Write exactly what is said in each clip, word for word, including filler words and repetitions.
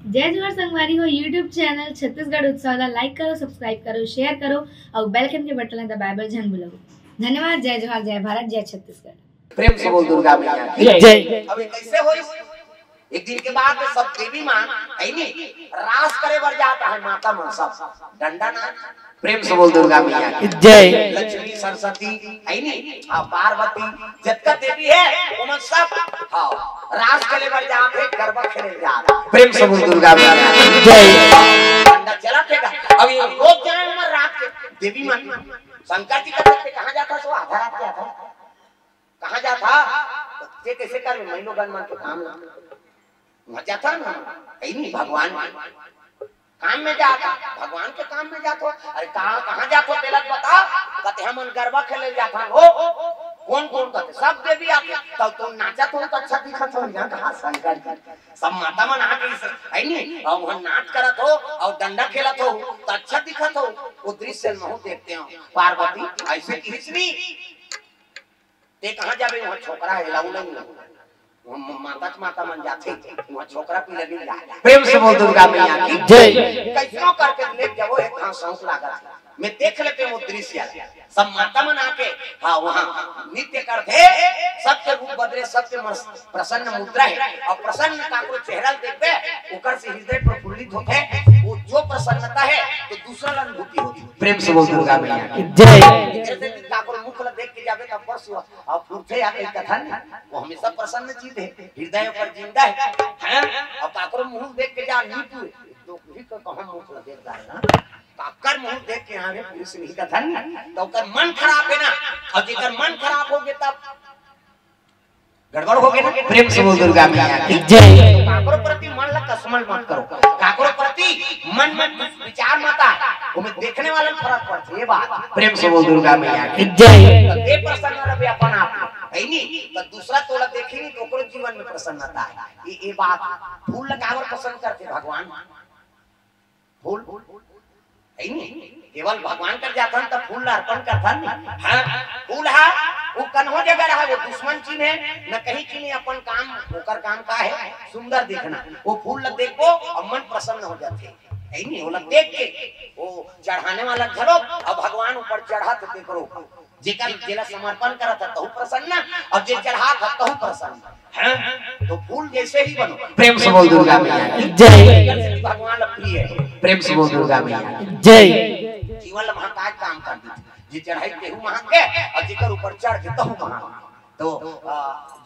जय जोहार संगवारी हो, YouTube चैनल छत्तीसगढ़ उत्सव ला like करो, subscribe करो, share करो अउ bell icon के बटन ला दबाए बर झन भूलव। धन्यवाद। जय जोहार, जय भारत, जय छत्तीसगढ़। प्रेम से बोल दुर्गा मैया की जय। अब ये कैसे होई? एक दिन के बाद सब देवी माँ, है नी, रास करे बर जात हे माता मन सब, डंडा नाच। प्रेम से बोल दुर्गा मैया की जय। लक्ष्मी, सरस्वती, है नी, हाँ, पार्वती, जतका देवी हे, ओमन सब, हाँ, रास करे बर जात हे, गरबा खेले जात। प्रेम से बोल दुर्गा मैया की जय। डंडा चलत हे गा। अब ये रोज जाए हमर रात के देवी मन, शंकर जी का भक्त कहाँ जात हे? सो आधा रात के आता हे। कहाँ जात हे? ते कैसे कर, मैं लोगन मन के काम ला। वहाँ जात हे ना, है नी, भगवान के काम में जात हे, भगवान के काम में जात हो। अरे कहाँ, कहाँ जात हो, तेला बता। कहते, "हमन गरबा खेले जात हन हो।" "कौन कौन?" कहते, "सब देवी आके।" "तब तो नाचत हो तो अच्छा दिखत हो।" यहाँ कहाँ शंकर जी, सब माता मन आके इस, है नी, अउ वहाँ नाच करत हो अउ डंडा खेलत हो तो अच्छा दिखत हो। वो दृश्य महू देखते हो। पार्वती ऐसे किहिस नी, "ते कहाँ जाबे, वहाँ छोकरा हे, लाऊ नहीं हो।" वहाँ म-, माता च माता मन जाथे, वहाँ छोकरा पीला नहीं जाए। प्रेम से बोल दुर्गा मैया की जय। कैसनो करके लेके जाबो, एक घास शौक लागत हे। मैं देख लेते वो दृश्य। सब माता मन आके, हाँ, वहाँ नृत्य करथे, सबके रूप बदले, सबके मन प्रसन्न मुद्रा हे। अउ प्रसन्न काकरो चेहरा ल देखबे, ओकर से हृदय प्रफुल्लित होथे। वो जो प्रसन्नता हे, तो दूसरा ल अनुभूति होथे। प्रेम से बोल दुर्गा मैया की जय। जैसे कि काकरो मुख ल देख के जाबे, तब पर सुहा अउ फुरथे या कहीं कथन, वो हमेशा प्रसन्न चित्त हे, हृदय ओकर जिंदा हे, हैं? अउ काकरो मुंह देख के जा नी पूरे, तो भी को कहम मुंह लगे जाए ना, काकर मुंह देख के आवे पुरुष नहीं कथन, तो ओकर मन खराब हे ना, अउ जेकर मन खराब होगे तब गड़बड़ होगे ना। प्रेम से बोल दुर्गा मैया की जय। काकरो प्रति मन ला कसमल मत करो, काकरो प्रति मन में विचार मत आ, ओमे देखने वाला में फर्क पड़थे, ये बात। प्रेम से बोल दुर्गा मैया की जय। तो दे प्रसन्न रहे अपन आप में, है नी? तो दूसरा तोला देखी नी तो ओकरो जीवन में प्रसन्नता हे। ये, ये बात फूल लगावर पसंद करथे भगवान, फूल, है नी? केवल भगवान कर जाथन त फूल ला अर्पण करथन नी। हाँ, फूल हा, वो कन्हो जगह रहा, वो दुश्मन चिन्ह हे, न कहीं चिन्ह हे, अपन काम, ओकर काम का हे? सुंदर दिखना। वो फूल ला देखबो अउ मन प्रसन्न हो जाथे, है नी? ओला देख के वो चढ़ाने वाला घलो, अउ भगवान ऊपर चढ़त तेकरो, जेकर, जेला समर्पण करत हे, तहू प्रसन्न, अउ जे चढ़ात हे, तहू प्रसन्न। हाँ? तो फूल जैसे ही बनो। प्रेम से बोल दुर्गा मैया की जय। जैसे भी भगवान ला प्रिय हे। प्रेम से बोल दुर्गा मैया की जय। जीवन ला महकाए काम कर दी। जे चढ़ाई तेहू महक के, अउ जेकर ऊपर चढ़ के तहू महक। तो, आ,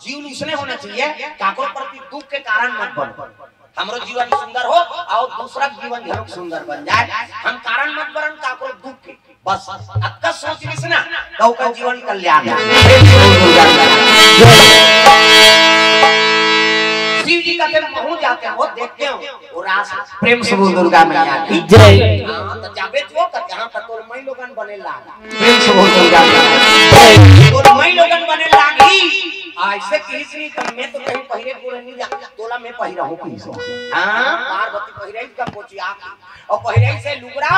जीवन इसने होना चाहिए, काकरो प्रति दुख के कारण मत बनो। हमरो जीवन सुंदर हो अउ दूसरा के जीवन घलो सुंदर बन जाए। हम कारण मत बनन काकरो दुख के। बस अतका सोच लिस ना, तो ओकर जीवन कल्याण हे। शिव जी कहते, "महू जाते हो, देखते हो, वो रास।" प्रेम से बोल दुर्गा मैया की जय। हाँ, तो जाबे तो कहते, "हाँ, तो तोर मई लोगन बने लाग।" प्रेम से बोल दुर्गा मैया की जय। "तोर मई लोगन बने लागी।" ऐसे किहिस नी, तो मैं तो कहीं पहिरे पूरे नहीं जा, तोला मैं पहिरा हूँ किहिस। हाँ, पार्वती पहिरे का कोचिया अउ पहिरे से लुगरा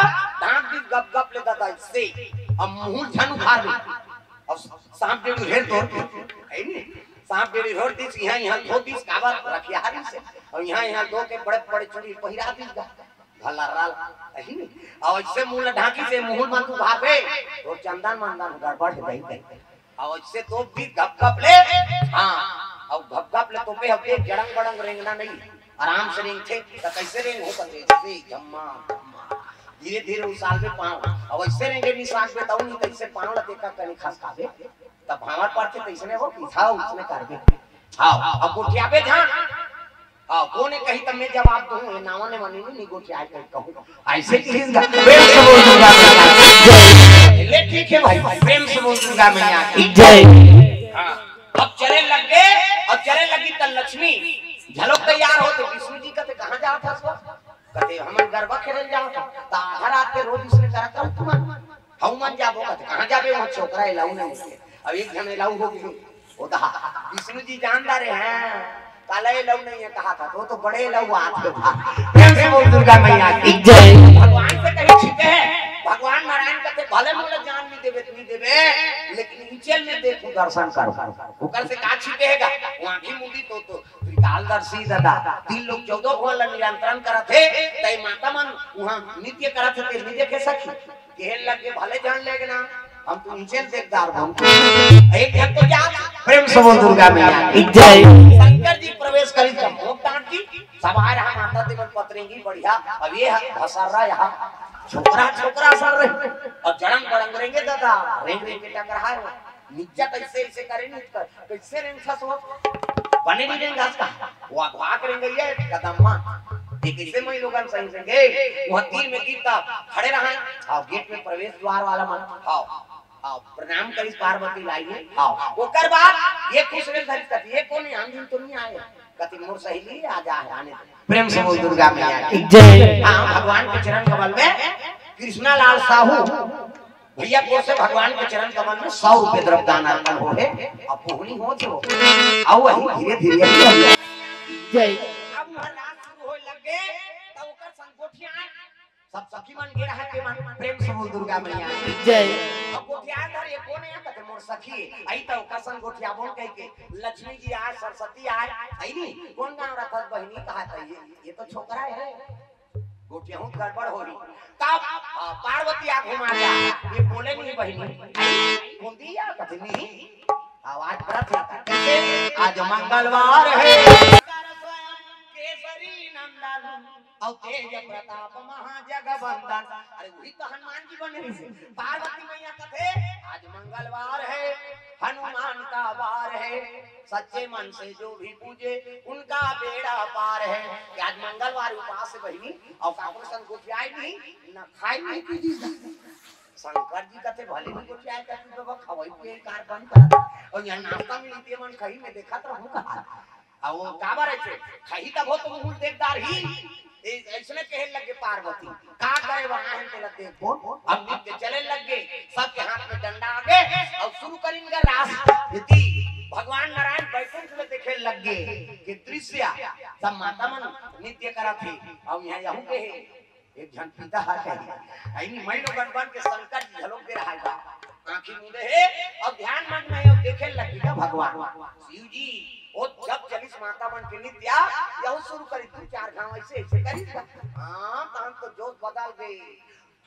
ढांक दी गप गप ले ददा से, अब मुंह झन उघार दे। अब सांप डेड़ी हेर तोर, है नी? सांप डेड़ी हेर दिस, यहाँ, यहाँ धो दिस, काबर रखियारी से, अउ यहाँ, यहाँ धो के बड़े, बड़े चूड़ी पहिरा दिस गा, भला राल, है नी? अउ ऐसे मुंह ला ढांकी से मुंह मत उघार दे, तो चंदन मंदन गड़बड़ हे, दई दे। अउ ऐसे तो भी घप घप ले, हाँ, अउ घप घप ले तो पे हम एक जड़ंग बड़ंग रेंगना नहीं, आराम से रेंगथे, त कैसे रेंग हो सकथे? जैसे झम्मा, झम्मा, धीरे धीरे उसालबे पाँव, अउ ऐसे रेंगे निशान पे तऊ नहीं, कैसे पाँव ला देखा कनी खसकाबे, तब भावर पड़थे, कैसने हो, पीछा उसने करबे। हाँ, अब गोठियाबे ध्यान, हाँ, कोने कही त मैं जवाब दूं, ये नावा ने मनी नहीं, नहीं गोठियाए कही कहूं। ऐसे किहिस गा, प्रेम से बोल दुर्गा मैया की जय। ले ठीक है भाई, प्रेम से बोल दुर्गा मैया की जय। हाँ, अब चले लग गए, अब चले लगी त लक्ष्मी झलक तैयार होते, विष्णु जी कहते, "कहाँ जात हस?" कहते, "हमन गरबा खेले जात हन।" त आधा रात के रोज इसने करत रहू तुमन, "हऊ मन जाबो।" कहते, "कहाँ जाबे, वहाँ छोकरा अलाउ नहीं है।" अब एक झन अलाउ हो गई, ओ दहा, विष्णु जी जान डारे हैं, काला अलाउ नहीं है कहा था, तो, तो बड़े अलाउ आत हे। प्रेम से बोल दुर्गा मैया की जय। भगवान से कहीं छिपे हैं, भगवान नारायण कहते, "भले मोला जान नहीं देवे, नहीं देवे, लेकिन नीचे में देखो, दर्शन करो।" ओकर से का छिपे हैगा? वो आँखी मूंदी तो, तो कालदर्शी दादा, तीन लोक चौदह भुवन ला नियंत्रण करत हे, तई माता मन उहाँ नृत्य करत हे, ते नइ देखे सखी? कहे लगे, "भले जान लेगे ना, हम तो नीचे देखदार बन।" एक झन तो जा, प्रेम से बोल दुर्गा मैया की जय। शंकर जी प्रवेश करी जब भोग डांट की, सब आए रहा माता ते मन पतरेंगी बढ़िया, अब ये भसर्रा यहाँ छोकरा, छोकरा सर रहे, और जड़ंग बड़ंग रेंगे दादा, रेंग रेंग के टकराए हो। निच्चा कैसे ऐसे करे नहीं कर, कैसे रेंग फंस हो? बने नहीं रेंग घास का, वो अघवा के रेंग गई है कदम्मा। ये कैसे मैं लोगन सही रेंगे? वहाँ तीर में गिरता, खड़े रहा, और गेट में प्रवेश द्वार वाला मन, हाँ, हाँ, प्रणाम करी पार्वती लाई है, हाँ। ओकर बाद ये खुश रेंग धरी कथी, "ये कौन है? हम दिन तो नहीं आए।" कथी, "मोर सहेली आ जा है, आने दे।" प्रेम से बोल दुर्गा मैया की जय। हाँ, भगवान के चरण कमल में कृष्णा लाल साहू भैया की ओर से भगवान के चरण कमल में सौ रुपए द्रव्य दान अर्पण हो है। अब पुहनी हो जो, आओ वही धीरे धीरे जय। अब वह रात शुरू होए लग गए, तो ओकर संग गोठियाए। सब सखी मन गे रहा के मन प्रेम से बोल दुर्गा मैया की जय। अब गोठियाए धर ये कौन है? कहते मोर सखी है। आई तो ओकर संग गोठियाबो कह के लक्ष्मी जी आए, सरस्वती आए, आई नहीं? कौन गाँव रखत बहिनी कहा था ये, ये तो छोकरा है। गोठियाहूँ त गड़बड़ होही। तब, आ, पार्वती आ घुमा जा, ये बोले नहीं बहिनी, "आई, कौन दिया?" कहते, "नहीं।" आवाज करत है, कैसे? "आज मंगलवार है।" केसरी नंदन, और तेज प्रताप महाजगबंदन। अरे, वही तो हनुमान जी बने रही से। पार्वती मैया कथे, "आज मंगलवार है, हनुमान का वार है।" सच्चे मन से जो भी पूजे, उनका बेड़ा पार है। कि आज मंगलवार उपास है बहिनी, और काकरो संग गोठियाए नहीं, न खाए नहीं पी दी। शंकर जी कहते, "भले नहीं गोठियाए, कहते बाबा, खवाई पिए कार बंद कर।" और यहाँ नाश्ता मिलती है, मन कहीं में देखा तो हूँ कहा। और वो काबर ऐसे, "खही तब हो तो मुँह देखदार ही।" ए, ऐसने कहे लगे पार्वती, "का करे वहाँ है तेला देखबो।" अब नृत्य चले लग गए, सबके हाथ में डंडा आ गए और शुरू करिन गा रास रीति। भगवान नारायण बैकुंठ में देखे लग गए कि दृश्य सब माता मन नृत्य करत हे। अब यहाँ यहू के हे, एक झन पिता हा कही, ऐनी मई लोगन बन के शंकर जी घलोक दे रहा बा। आँखी मूंदे हे और ध्यान मग्न हे और देखे लग गए भगवान शिव जी। वो जब चलिस माता मन के नृत्य, यहू शुरू करी, दू चार घाव ऐसे ऐसे करी। हाँ, तहन तो जोश बदल गए।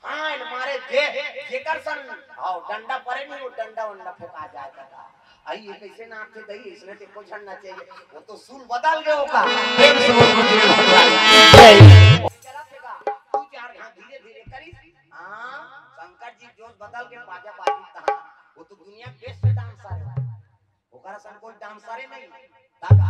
हाँ, इन मारे जे, जेकर सन, हाँ, डंडा परे नहीं, वो डंडा वंडा फेंका जाए दादा। आई ये कैसे नाचथे दई, इसने ते को झंडा चाहिए। वो तो सुर बदल गए ओका। प्रेम से बोल दीजिए भगवान की जय। चला फेंका, दू चार घाव धीरे धीरे करी। हाँ, शंकर जी जोश बदल के बाजा बाजी तहाँ। वो तो दुनिया के best dancer है। ओकरा सन कोई dancer ही नहीं। तागा।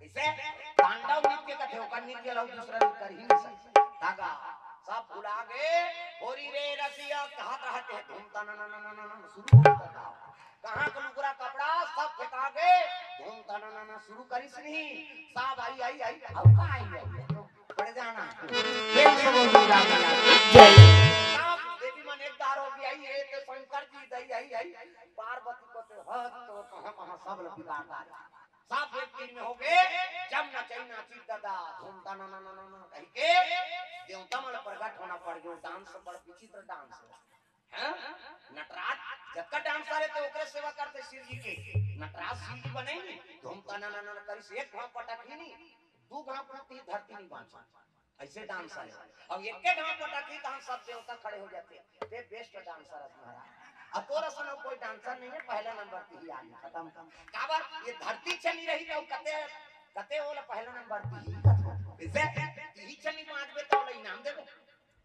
इसे तांडव नृत्य कथे, ओकर नृत्य ला दूसरा लोग कर ही नहीं सकते। तागा। सब भुला गए, "होरी रे रसिया" कहत रहते हैं, धूम तना ना ना ना ना ना शुरू हो जाता। कहाँ का लुगरा कपड़ा सब फेंका गए, धूम तना ना ना शुरू करिस नहीं। सब आई, आई, आई, अब का आई, आई, आई, तो पड़ जाना। प्रेम से बोल दुर्गा मैया की जय। सब देवी मन एक दार हो गई, आई, ये तो शंकर जी दई, आई, आई, आई, पार्वती को तो हद तो कहाँ, कहाँ सब लोग बिगाड़ डाला। सब एक दिन में हो गए, जब नचई नाची दादा, धूम ता ना ना ना ना ना कह के देवता मन प्रकट होना पड़ गयो। Dance बड़ विचित्र dance है। हैं? नटराज जतका dancer है ते ओकरे सेवा करते शिव जी के। नटराज शिव जी बने नहीं, धूम ता ना ना ना ना करी से एक घाव पटक ही नहीं, दू घाव पटक ही धरती नहीं बांचा। ऐसे dancer है। अब एक के घाव पटक ही तो हम सब देवता खड़े हो जाते हैं। ते best dancer है महाराज। अब तोरा सन कोई dancer नहीं है, पहला नंबर पे ही आ गया, खत्म। काबर ये धरती चली रही तो कते, कते ओला पहला नंबर पे ही। इसे ती ही चली मारबे तो ओला इनाम देबे।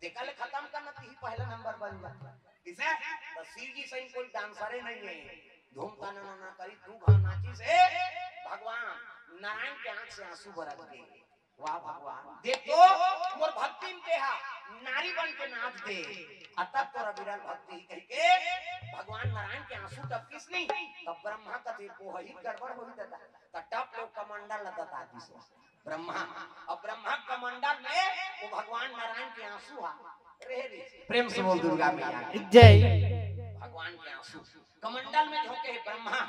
तेकर ले खत्म करना, ती ही पहला नंबर बन जा। इसे तो शिव जी सही कोई dancer ही नहीं है। धूम ता ना ना ना करी, दू घाव नाची से भगवान नारायण के आंख से आंसू बरस गए। वाह भगवान, देख तो मोर भक्ति में तेहा नारी बन के नाच दे, अतक तोरा विरल भक्ति कह के भगवान नारायण के आंसू टपकिस नहीं, तब ब्रह्मा कथे, "वो ही गड़बड़ होही दादा।" त टप ले कमंडल ल दता दिस ब्रह्मा। अब ब्रह्मा कमंडल में वो भगवान नारायण के आंसू हा। रे रे। प्रेम से बोल दुर्गा मैया की जय। भगवान के आंसू कमंडल में झोंके है ब्रह्मा।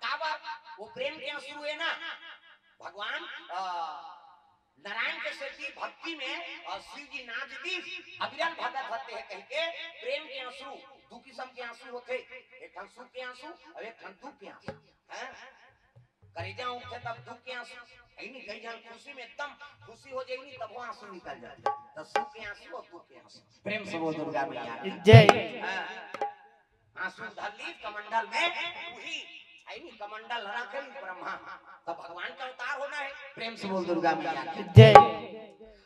काबर? वो प्रेम के आंसू है ना। भगवान, अ, नारायण के सेती भक्ति में, अ, शिव जी नाच दीस, अविरल भगत होते हैं कह के प्रेम के आंसू, दू किस्म के आंसू होते, एक ठन सुख के आंसू और एक ठन दुख के आंसू। हैं? करेजा उठथे तब दुख के आंसू, है नी? कई झन खुशी में एकदम खुशी हो जाही नी, तब वो आंसू निकल जाथे। तो सुख के आंसू और दुख के आंसू। प्रेम से बोल दुर्गा मैया की। जय। हाँ। आंसू धर ली कमंडल में, वही, है नी? कमंडल रखे ली ब्रह्मा, तो भगवान का अवतार होना है। प्रेम से बोल दुर्गा मैया की। जय।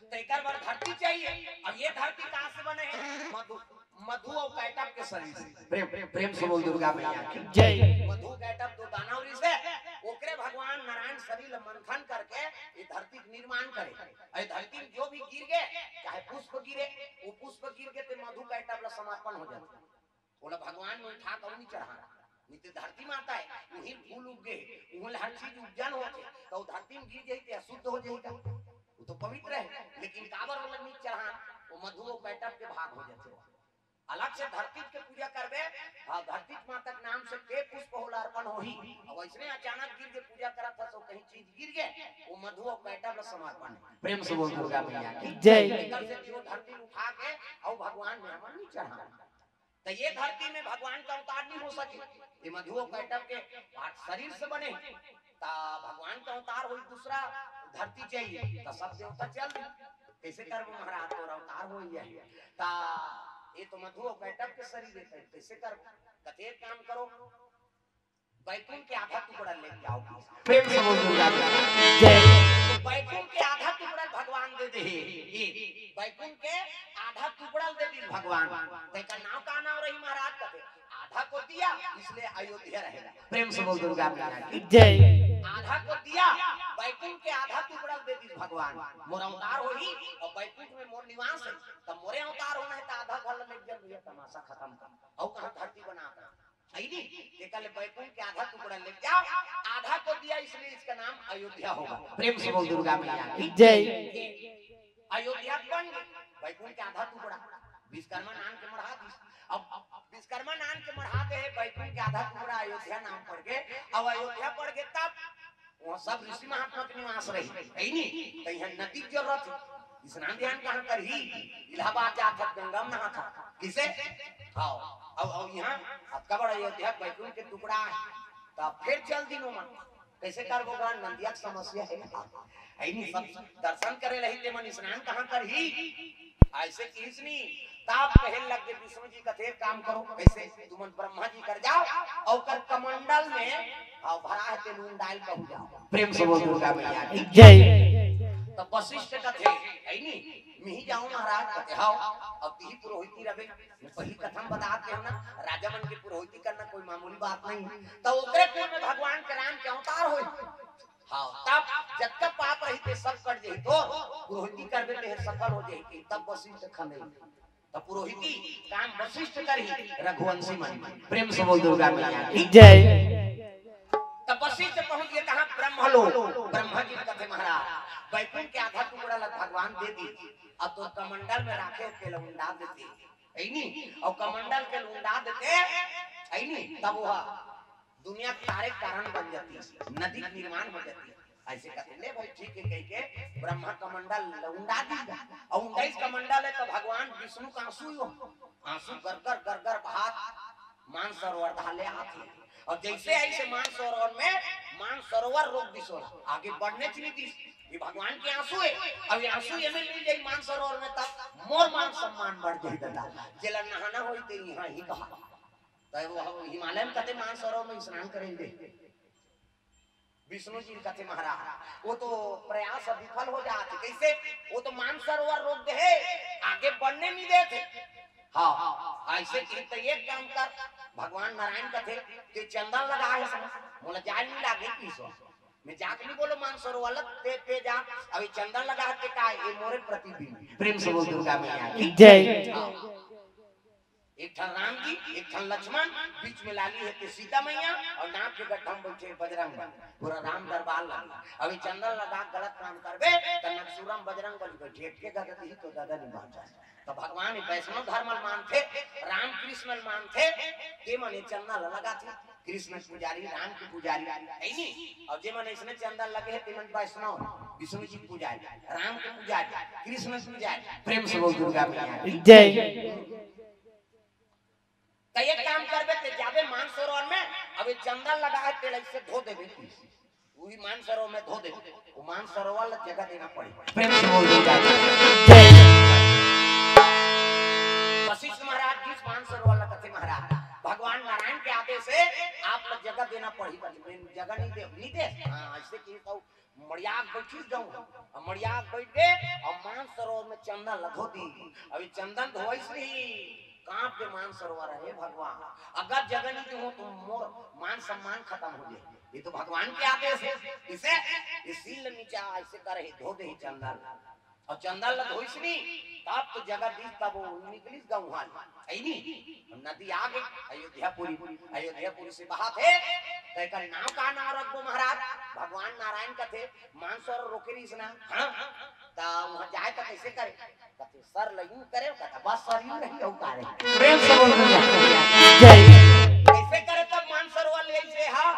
तो एक बार धरती चाहिए। अब ये धरती कहाँ से बने हैं? मधु, मधु और कैटभ के शरीर से। प्रेम, प्रेम, प्रेम से बोल दुर्गा मैया की। जय। मधु कैटभ दो दानव ऋषि है, ओकरे भगवान नारायण शरीर ला मंथन करके ये धरती के निर्माण करे। ये धरती में जो भी गिर गए, चाहे पुष्प गिरे, वो पुष्प गिर के ते मधु कैटभ ला समर्पण हो जाता। ओला भगवान में उठा के नहीं चढ़ाना, नहीं तो धरती माता है, वहीं फूल उग गए, वहीं हर चीज उपजन होथे, तो धरती में गिर जाई ते अशुद्ध हो जाई का? वो तो पवित्र है, लेकिन काबर ओला नहीं चढ़ाना? वो मधु और कैटभ के भाग हो जाथे। अलग से धरती के पूजा करबे, हाँ, धरती माता के नाम से के पुष्प होला अर्पण होही, और वैसने अचानक गिर के पूजा करत हस, तो कहीं चीज गिर गए, वो मधु और कैटभ ला समर्पण है। प्रेम से बोल दुर्गा मैया की। जय। एकर से जो धरती उठा के और भगवान में हमन नहीं चढ़ाना। तो ये धरती में भगवान का अवतार नहीं हो सके, ये मधु और कैटभ के शरीर से बने। तो भगवान का अवतार होई, दूसरा धरती चाहिए, तो सब देवता चल दी। कैसे करबो महाराज, तोर अवतार हो ही है। तो ये तो मधु और कैटभ के शरीर है, तो कैसे करबो? कथे एक काम करो, बैकुंठ के आधा टुकड़ा ले जाओ। प्रेम से बोल दुर्गा मैया की। जय। तो बैकुंठ के आधा टुकड़ा भगवान दे दे। ये बैकुंठ के आधा टुकड़ा दे दिल भगवान। तेकर नाम का नाम रही महाराज कथे, आधा को दिया इसलिए अयोध्या रहेगा। प्रेम से बोल दुर्गा मैया की। जय। आधा को दिया, बैकुंठ के आधा टुकड़ा दे दिल भगवान। मोर अवतार होही और बैकुंठ में मोर निवास है, तब मोरे अवतार होना है तो आधा घर ले जल भैया, तमाशा खत्म कर। और कहाँ धरती बना कर है नी? तेकर ले बैकुंठ के आधा टुकड़ा ले जाओ, आधा को दिया इसलिए इसका नाम अयोध्या होगा। प्रेम से बोल दुर्गा मैया की। जय। अयोध्या बन गई, बैकुंठ के आधा टुकड़ा विश्वकर्मा नाम के मढ़ा दी। अब विश्वकर्मा नाम के मढ़ा दे, बैकुंठ के आधा टुकड़ा अयोध्या नाम पड़ गए। अब अयोध्या पड़ गए तब वहाँ सब ऋषि महात्मा के निवास रही, है नी? तो यहाँ नदी के जरूरत है, स्नान ध्यान कहाँ करही? इलाहाबाद जात था, गंगा में नहा था। किसे? हाँ। अब, अब यहाँ अतका बड़ा अयोध्या बैकुंठ के टुकड़ा है, तो फिर चल दिनो मन। कैसे करबो गा? नदिया के समस्या है। है नी? सब दर्शन करे रही ते मन स्नान कहाँ करही? ऐसे किस नी? तब कहे लग गए विष्णु जी कथे काम करो, कैसे? तुमन ब्रह्मा जी कर जाओ और कर कमंडल में, हाँ, भरा है तेल उंडाइल कहू जाओ। प्रेम से बोल दुर्गा मैया की। जय। तो वशिष्ठ कथे, है नी? मिही जाओ महाराज कथे, हाओ, अब तिही पुरोहिती रहे। मैं पहली कथम बता के ना, राजा मन के पुरोहिती करना कोई मामूली बात नहीं। तो ओकरे कुल में भगवान के राम के अवतार होए। हाँ, तब जतका पाप रही ते सब कट जाही, तो पुरोहिती करबे ते सफल हो जाही, तब वशिष्ठ खने। तब पुरोहिती काम वशिष्ठ करही, रघुवंशी मन। प्रेम से बोल दुर्गा मैया की। जय। तब वशिष्ठ पहुंच गए कहाँ? ब्रह्मलोक। ब्रह्मा जी कथे महाराज, बैकुंठ के आधा टुकड़ा ला भगवान दे दी, अब तो कमंडल में राखे के लौंडा देती, है नी? और कमंडल के लौंडा देते, है नी? तब वह दुनिया के तारे कारण बन जाती, नदी के निर्माण हो जाती। ऐसे कहते, ले भाई, ठीक है, कह के ब्रह्मा कमंडल उंडा दी। और उंडाइस कमंडल है तो भगवान विष्णु का आंसू ही हो, आंसू गरगर गरगर बहात मानसरोवर धाले आते। और जैसे ऐसे मानसरोवर में, मानसरोवर रोक दिस, आगे बढ़ने च नहीं दिस। ये भगवान के आंसू है। अब ये आंसू ये में मिल जाए मानसरोवर में, तब मोर मान सम्मान बढ़ जाए दादा। जेला नहाना होई ते यहाँ ही कहा। तो वो हिमालय में कते मानसरोवर में स्नान करेंगे। विष्णु जी कथे महाराज, वो तो प्रयास विफल हो जाते। कैसे? वो तो मानसरोवर रोक दे है, आगे बढ़ने नहीं देते। हाँ, ऐसे कि तो एक काम कर, भगवान नारायण कथे, ते चंदन लगा है समझ, मोला जाए नहीं लागे किसो। मैं जाके नहीं बोलो मानसरोवर वाला, ते पे जा, अभी चंदन लगा के का, ये मोरे प्रतिबिंब। प्रेम से बोल दुर्गा मैया की। जय। हाँ। एक ठन राम जी, एक ठन लक्ष्मण, बीच में लाली है ते सीता मैया और नाक के गड्ढा में बैठे बजरंग बली। पूरा राम दरबार लगे। अभी चंदन लगा गलत काम करबे, तो नक्सूरम बजरंग बली बैठे, एक के गदत ही तो दादा नहीं बांचा। तो भगवान वैष्णव धर्म ल मानथे, राम कृष्ण ल मानथे, ते मन ये चंदन ल लगाथे। कृष्ण के पुजारी, राम के पुजारी, है नी? और जे मन इसने चंदन लगे हैं, ते मन वैष्णव, विष्णु जी के पुजारी, राम के पुजारी, कृष्ण के पुजारी। प्रेम से बोल दुर्गा मैया की। जय। तो एक काम करबे, ते जाबे मानसरोवर में, अब ये चंदन लगा है, तेल ऐसे धो देबे। वही मानसरोवर में धो दे, वो मानसरोवर ला जगह देना पड़ी। प्रेम से बोल दुर्गा माता की जय। वशिष्ठ महाराज जी मानसरोवर ला कथे, महाराज, भगवान नारायण के आदेश हे, आप ला जगह देना पड़ी। जगह नहीं दे, नहीं दे। हाँ, ऐसे कि तो मड़िया के बैठी जाऊं, अब मड़िया के बैठ के, अब मानसरोवर में चंदन ला धो दी। अभी चंदन धोइस नहीं, कांप के मानसरोवर हे भगवान, अगर जगह नहीं दूं तो मोर मान सम्मान खत्म हो जाए। ये तो भगवान के आदेश हे। इसे, ये सील नीचा ऐसे करे, धो दे चंदन। अउ चंदन ला धोइस नी, तब तो जगह दिस, तब वो निकलिस गंवार, हे नी? नदी आ गे, अयोध्यापुरी, अयोध्यापुरी से बहाथे, त एकर नाव का नाव रखबो महाराज? भगवान नारायण कथे, मानसरोवर रोके रहिस ना, हाँ? त वहाँ जाए त कैसे करे? कथे, सर ला यूं करे, कथे, बस सर यूं रही, अउ का रे? प्रेम से बोल दुर्गा जय। कैसे करे तब मानसरोवर ले से, हाँ?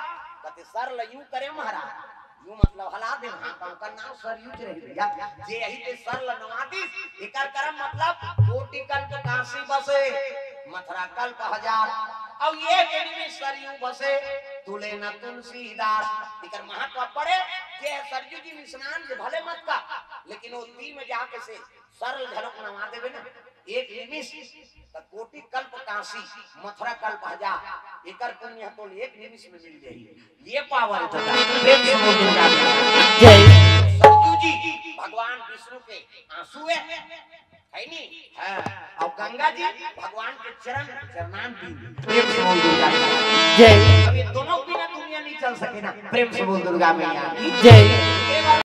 कथे, सर ला यूं करे महाराज, यूं मतलब हला दे, हाँ, त ओकर नाव सरयूज रही भैया। जे यही के सर ला नवा दिस, एकर करम मतलब कोटि कल्प काशी बसे, मथुरा कल्प हजार, अउ एक निमिष सरयू बसे, तुले न तुलसीदास। एकर महत्व पड़े, जे सरयू जी में स्नान जे भले मत का, लेकिन वो तीर में जाके से सर ला घलोक नवा देबे ना, एक निमिष, त कोटि कल्प काशी, मथुरा कल्प हजार, एकर पुण्य तो एक निमिष में मिल जाही। ये पावर दादा, प्रेम से बोल दुर्गा माता की जय। सरजू जी भगवान विष्णु के आंसू हे, हे नी? हाँ, अउ गंगा जी भगवान के चरण, चरणारविंद। प्रेम से बोल दुर्गा माता की जय। अब ये दोनों के बिना दुनिया नहीं चल सके ना। प्रेम से बोल दुर्गा मैया की जय।